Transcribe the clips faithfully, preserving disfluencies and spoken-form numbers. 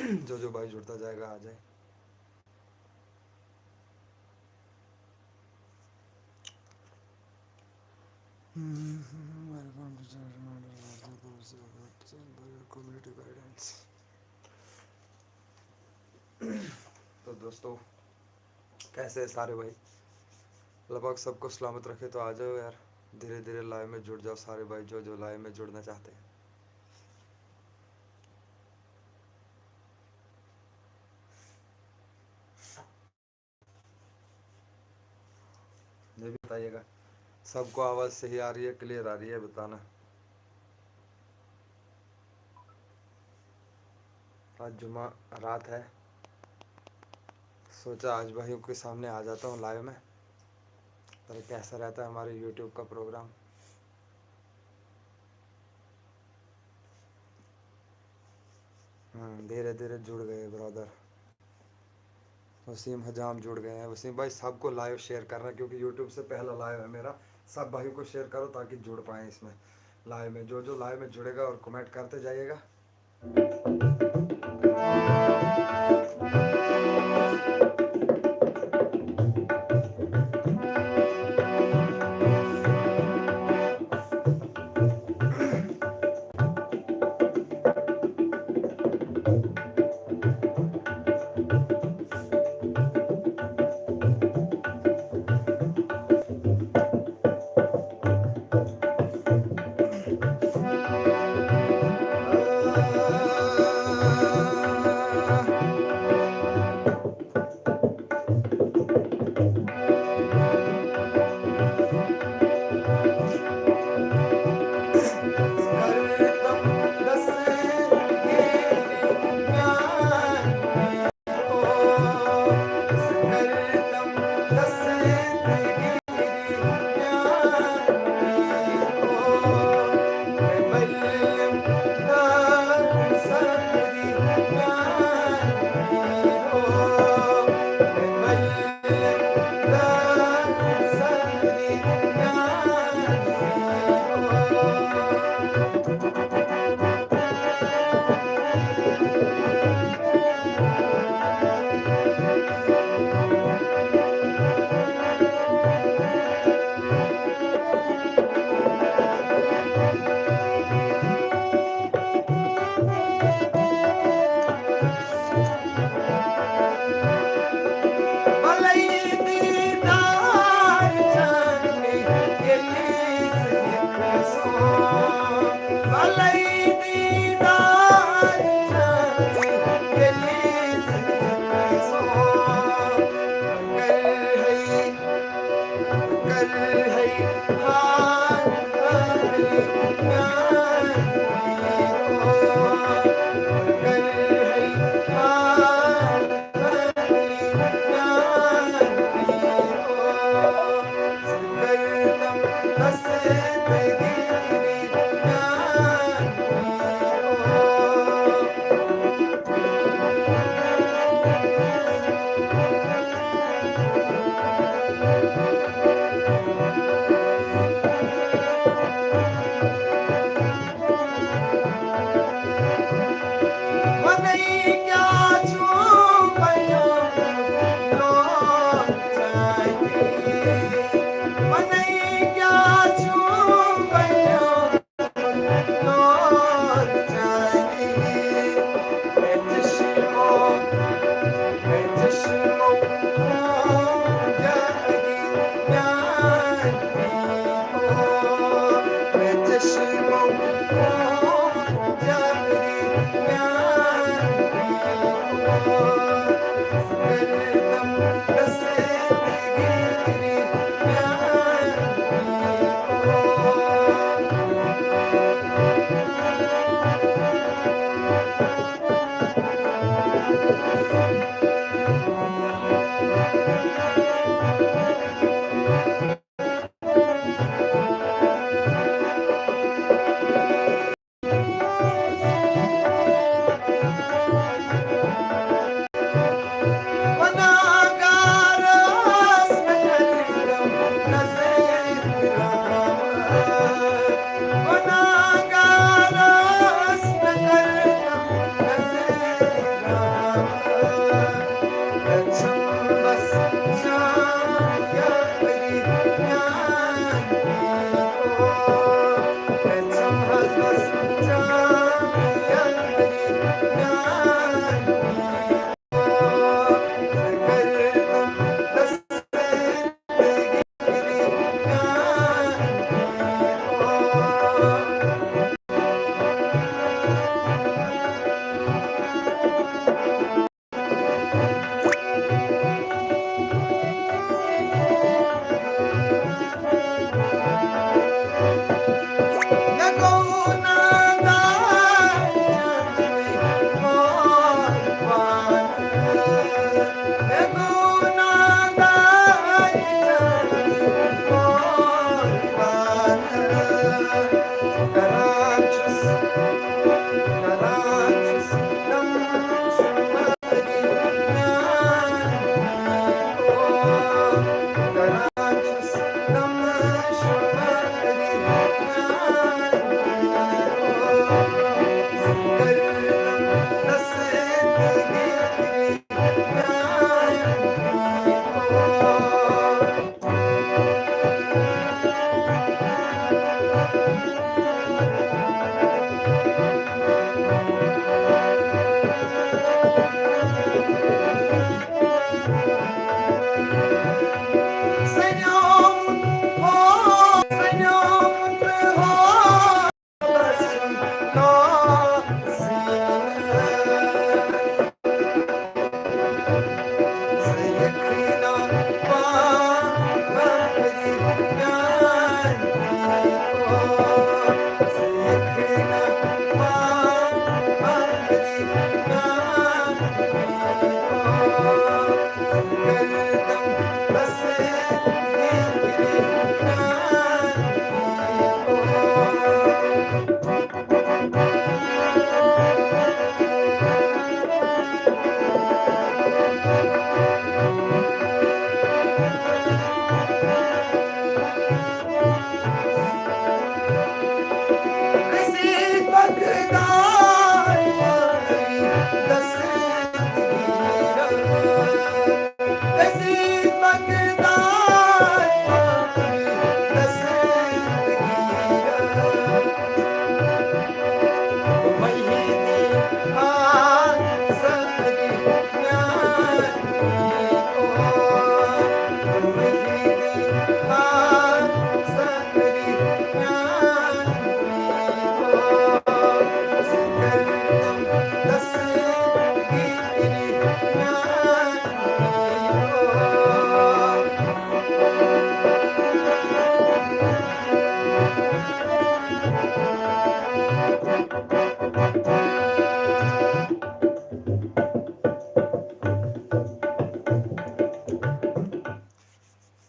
जो जो भाई जुड़ता जाएगा, आ जाए। Welcome to Church Matter, community guidance. तो दोस्तों, कैसे हैं सारे भाई? लगभग सबको सलामत रखे, तो आ जाओ यार, धीरे धीरे लाइव में जुड़ जाओ सारे भाई, जो जो लाइव में जुड़ना चाहते हैं। ये भी बताइएगा, सबको आवाज़ सही आ रही है, क्लियर आ रही है, बताना। आज जुमा रात है, सोचा आज भाइयों के सामने आ जाता हूँ लाइव में, पर कैसा रहता है हमारे यूट्यूब का प्रोग्राम। हम्म, धीरे धीरे जुड़ गए ब्रदर। वसीम हजाम जुड़ गए हैं। वसीम भाई, सबको लाइव शेयर करना, क्योंकि यूट्यूब से पहला लाइव है मेरा। सब भाइयों को शेयर करो ताकि जुड़ पाए इसमें। लाइव में जो जो लाइव में जुड़ेगा और कमेंट करते जाइएगा।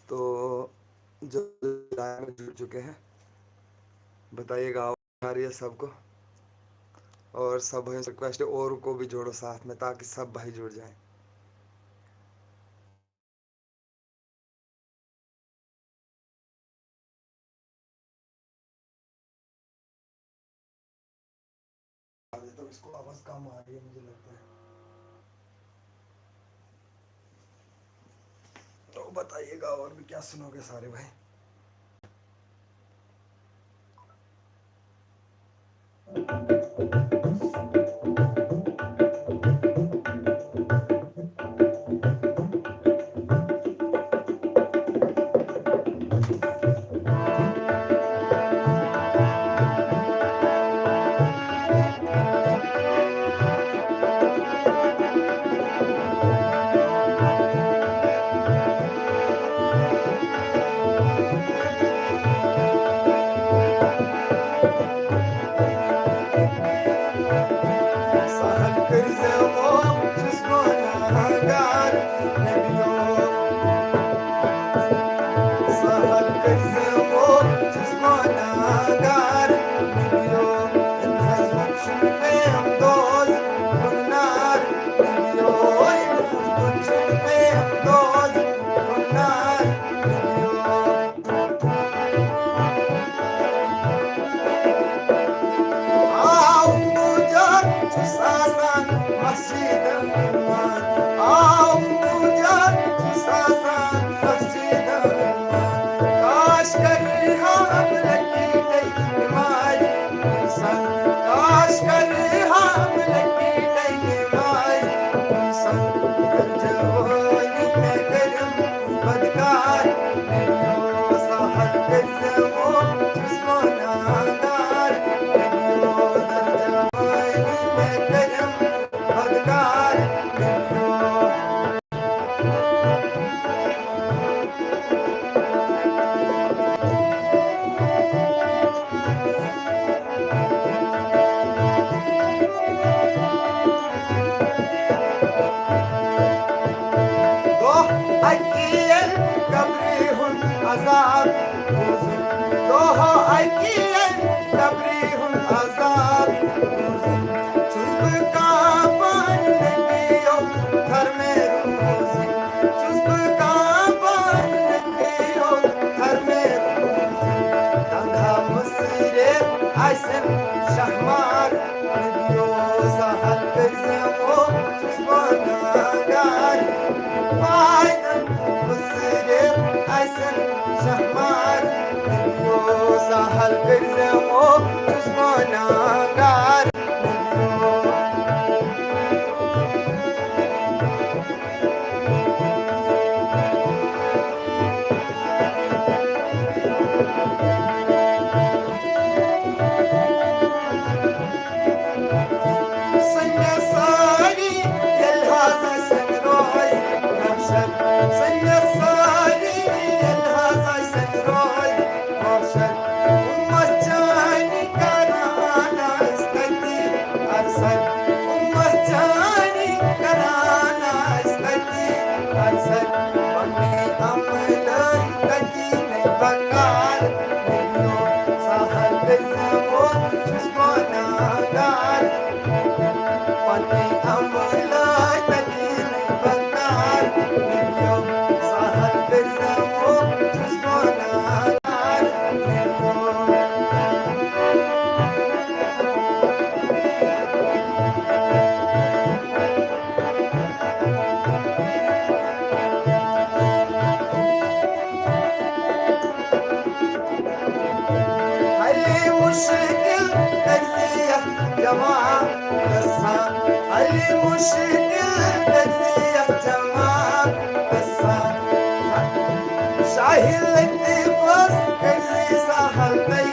तो जो लाइव में जुड़ चुके हैं, बताइएगा, आ रही है सबको। और सब भाइयों से रिक्वेस्ट है, और को भी जोड़ो साथ में, ताकि सब भाई जुड़ जाएं। तो इसको आवाज कम आ रही है, मुझे लगता है। तो बताइएगा, और भी क्या सुनोगे सारे भाई? گناہگار۔ سنگے ساری ییٚلہِ حظ آسن روزِ محشر، سنگے ساری ییٚلہِ حظ آسن روزِ محشر، امت چانی کران آسہِ تتی عرض، امت چانی کران آسہِ تتی عرض، پننہِ عملہٕ تتی نہٕ بکار، نبیو سہل کٔرزیو چھُس گناہگار۔ پننہِ عملہٕ تتی نہٕ بکار، نبیو سہل کٔرزیو چھُس گناہگار۔ علی مشکل کٔرزِ یتھ جواب گژھان، علی مشکل کٔرزِ یتھ جواب گژھان۔ شاہی لطیفس کٔرزِ سہل تئی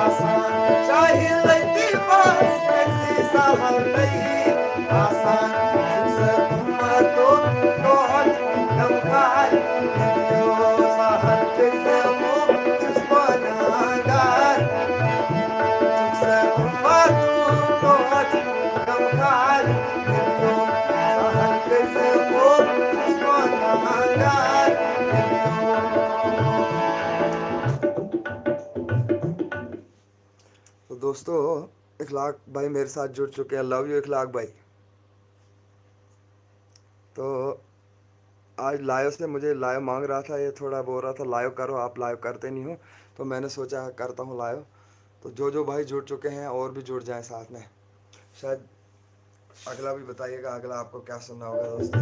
آسان، شاہی لطیفس کٔرزِ سہل تئی آسان۔ چھُکھ ژٕ اُمتُک ٹوٹھ غمخار، نبیو سہل کٔرزیو چھُس گناہگار۔ چھُکھ ژٕ اُمتُک ٹوٹھ غمخار، نبیو سہل کٔرزیو چھُس گناہگار، نبیو۔ तो दोस्तों, इखलाक भाई मेरे साथ जुड़ चुके हैं। लव यू इखलाक भाई। तो आज लाइव से, मुझे लाइव मांग रहा था, ये थोड़ा बोल रहा था, लाइव करो, आप लाइव करते नहीं हो, तो मैंने सोचा करता हूँ लाइव। तो जो जो भाई जुड़ चुके हैं और भी जुड़ जाएं साथ में। शायद अगला भी बताइएगा, अगला आपको क्या सुनना होगा दोस्तों।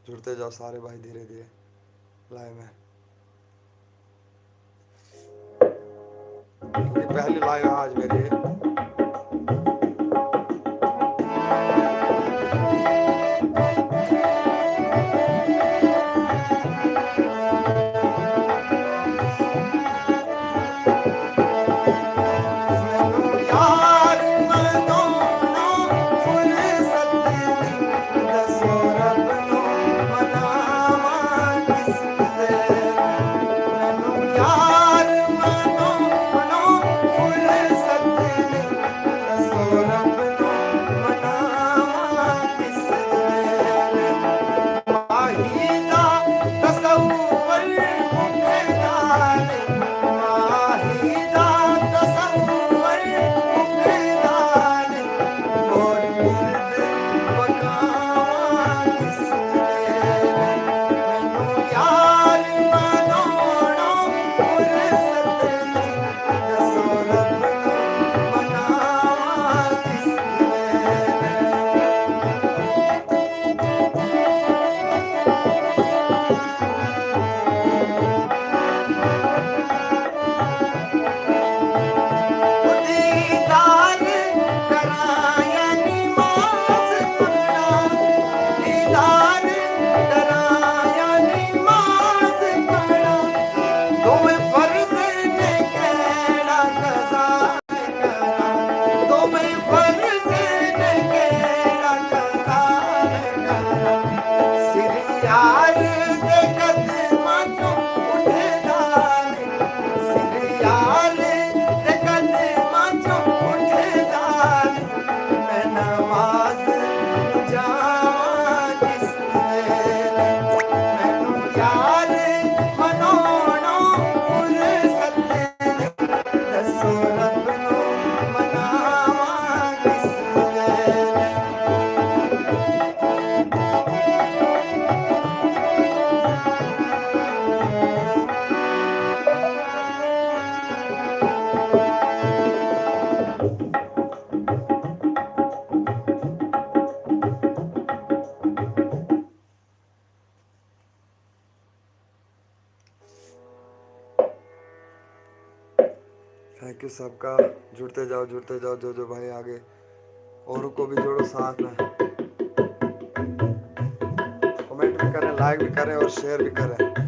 जुड़ते जाओ सारे भाई धीरे धीरे लाइव में। ये पहली लाइव है आज मेरी। थैंक यू सबका। जुड़ते जाओ, जुड़ते जाओ, जो जो भाई आगे, औरों को भी जोड़ो साथ में। कमेंट भी करें, लाइक भी करें और शेयर भी करें।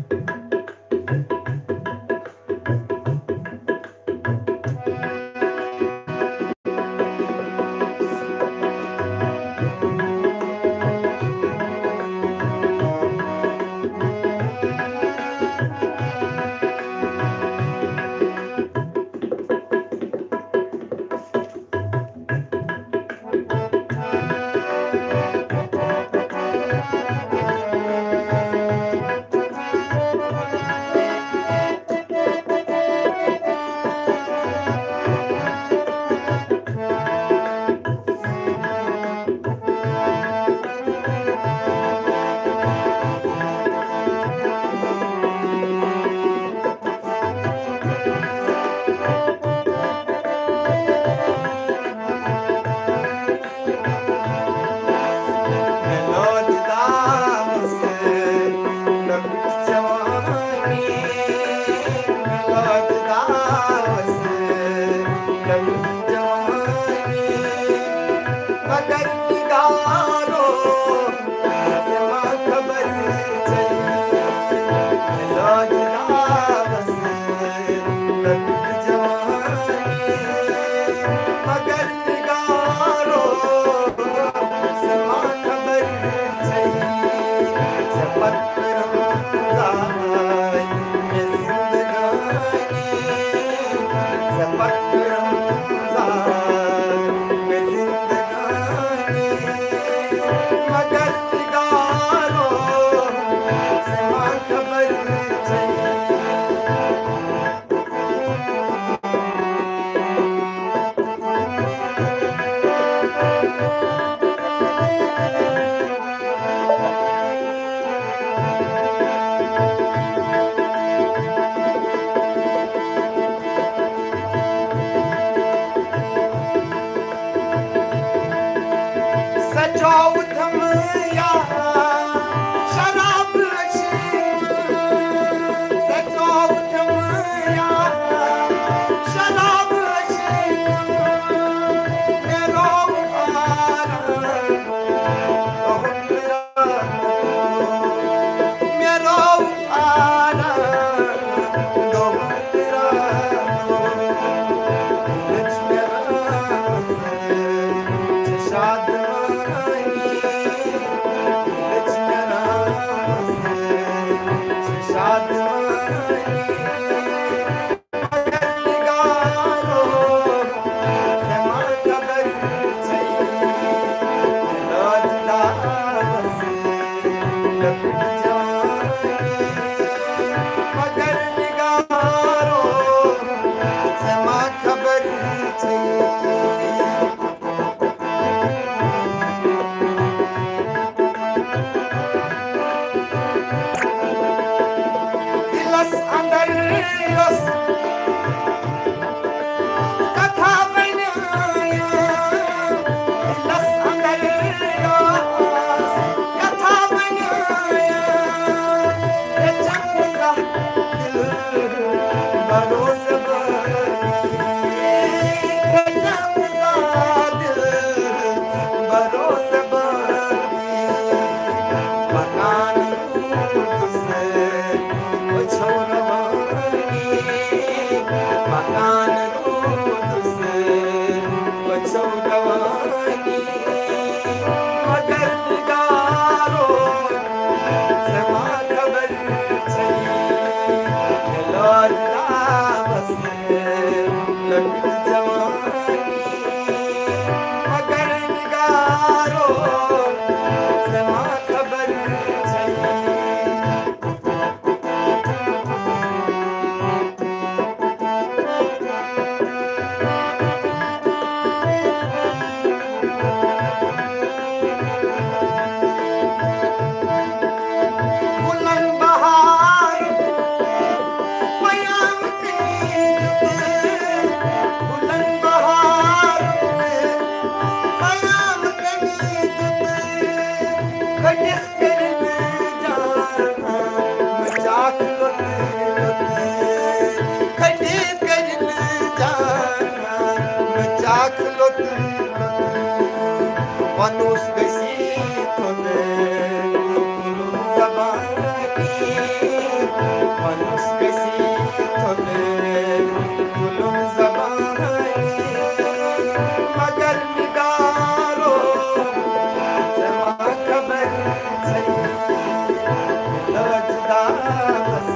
بس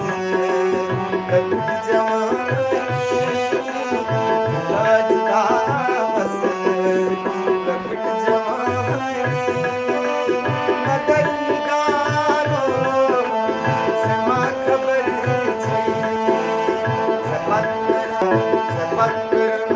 لۄکٕٹ جوانی، لاج داس، لۄکٕٹ جوانی، مگر نگارو، ژےٚ ما خبر چھے، ژےٚ پتہٕ کران، ژےٚ پتہٕ کران۔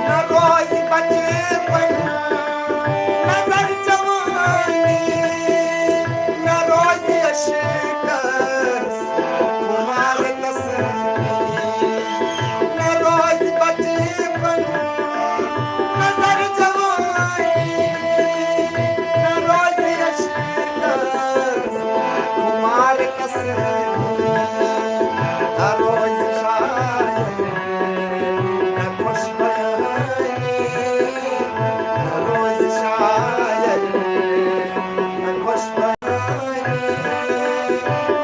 نہ روزِ بچپن، نظر جوانی، نہ روزِ عشقس خمار تسلی۔ نہ روزِ بچپن، نظر جوانی، نہ روزِ عشقس خمار تسلی۔ نہ روزِ شاعر، نہ خوش بیانی، نہ روزِ شاعر، نہ خوش بیانی،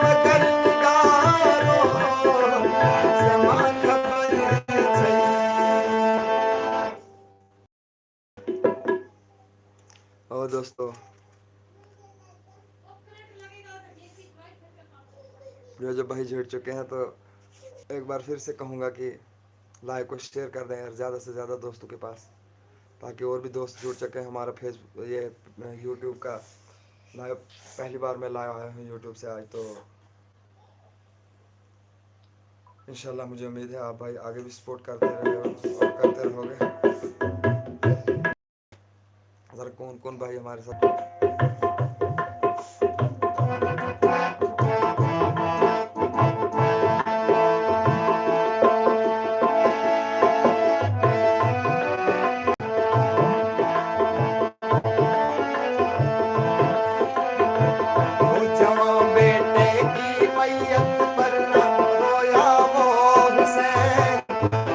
مگر نگارو، ژےٚ ما خبر چھے۔ और दोस्तों, जो जो भाई जुड़ चुके हैं, तो एक बार फिर से कहूँगा कि लाइव को शेयर कर दें यार, ज़्यादा से ज़्यादा दोस्तों के पास, ताकि और भी दोस्त जुड़ सकें। हमारा फेस ये यूट्यूब का लाइव, पहली बार मैं लाइव आया हूँ यूट्यूब से आज, तो इंशाल्लाह मुझे उम्मीद है आप भाई आगे भी सपोर्ट करते रहे और करते रहोगे। ज़रा कौन कौन भाई हमारे साथ। वो जवां बेटे की मैयत पर न रोया वो हुसैन।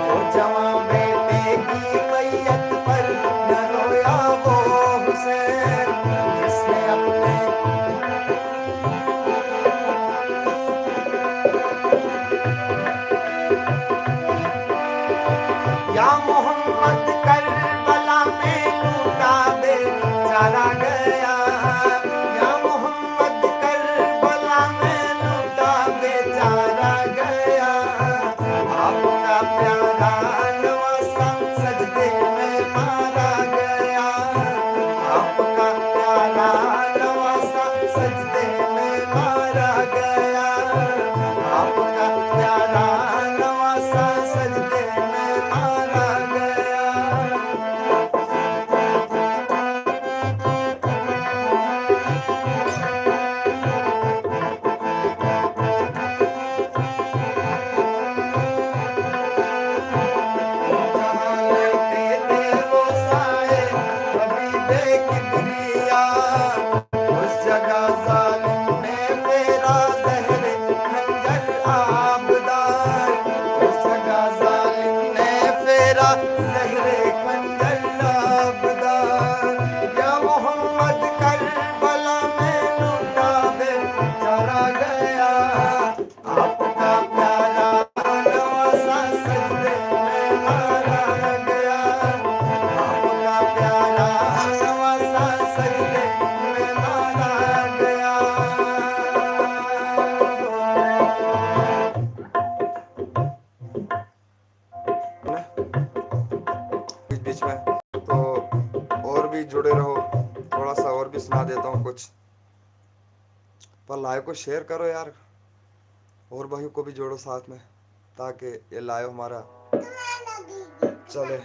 वो जवां बेटे की मैयत पर न रोया वो हुसैन, जिसने अपने या मोहम्मद करबला में लूटा बेचारा गया। या मोहम्मद करबला में लूटा बेचारा गया। आपका प्यारा नवासा सजदे में मारा गया। आपका प्यारा नवासा सजदे में मारा गया। आपका प्यारा नवासा सजदे में मारा गया। उस जगह जालिम ने फेरा जहर खंजर आबदार। उस जगह जालिम ने फेरा जहर खंजर आबदार। या मोहम्मद करबला में लूटा बेचारा गया। आपका प्यारा नवासा सजदे में मारा गया। आपका प्यारा नवासा सजदे में मारा गया। बीच बीच में तो और भी जुड़े रहो, थोड़ा सा और भी सुना देता हूँ कुछ। पर लाइव को शेयर करो यार, और भाइयों को भी जोड़ो साथ में, ताकि ये लाइव हमारा चले।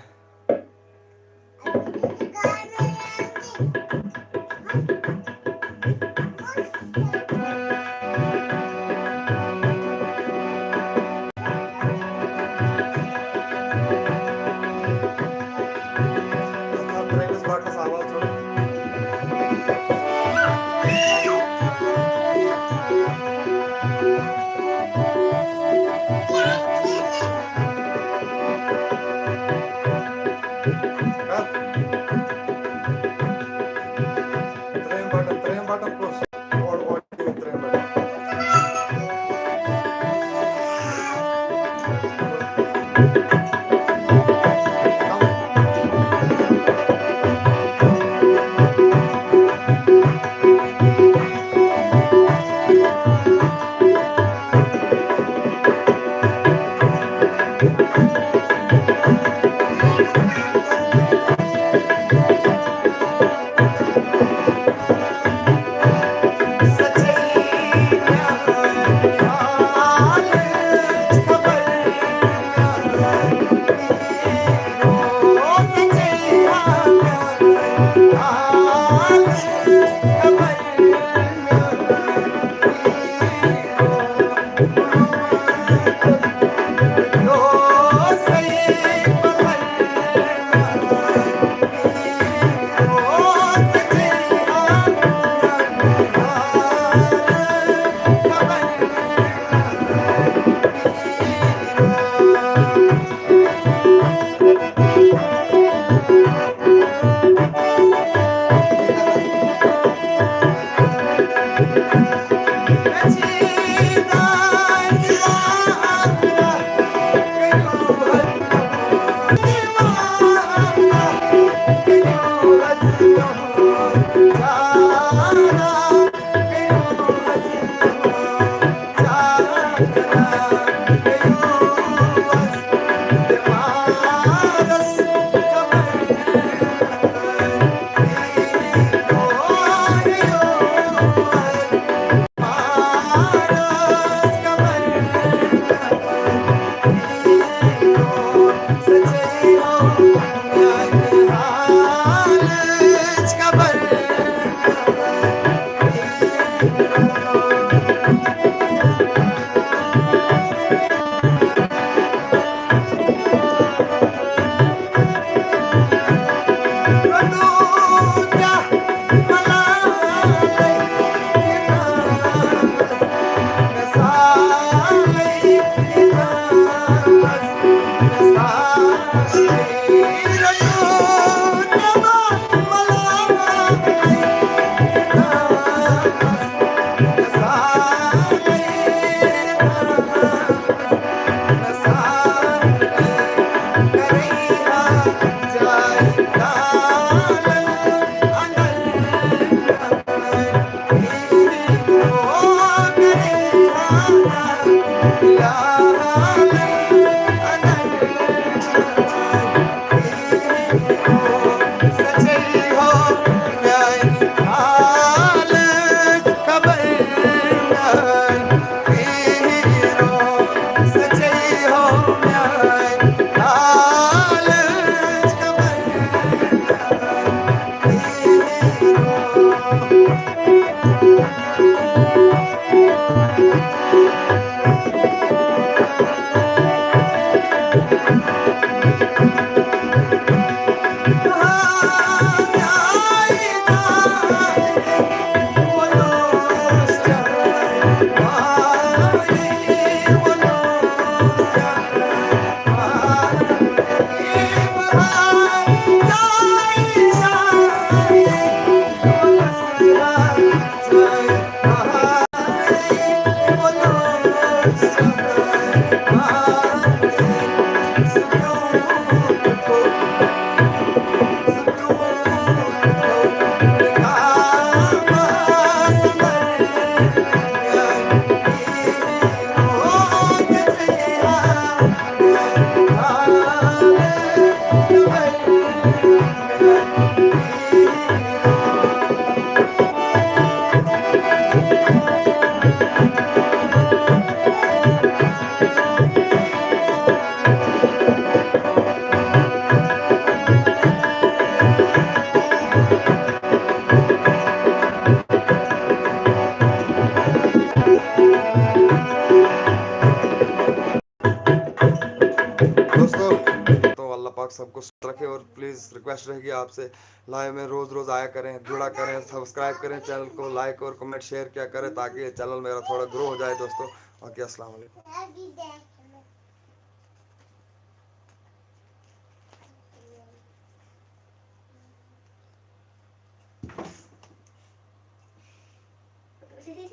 सबको स्वस्थ रखें और प्लीज रिक्वेस्ट रहेगी आपसे, लाइव में रोज रोज आया करें, जुड़ा करें, सब्सक्राइब करें चैनल को, लाइक और कमेंट शेयर किया करें ताकि ये चैनल मेरा थोड़ा ग्रो हो जाए दोस्तों। ओके, अस्सलाम वालेकुम।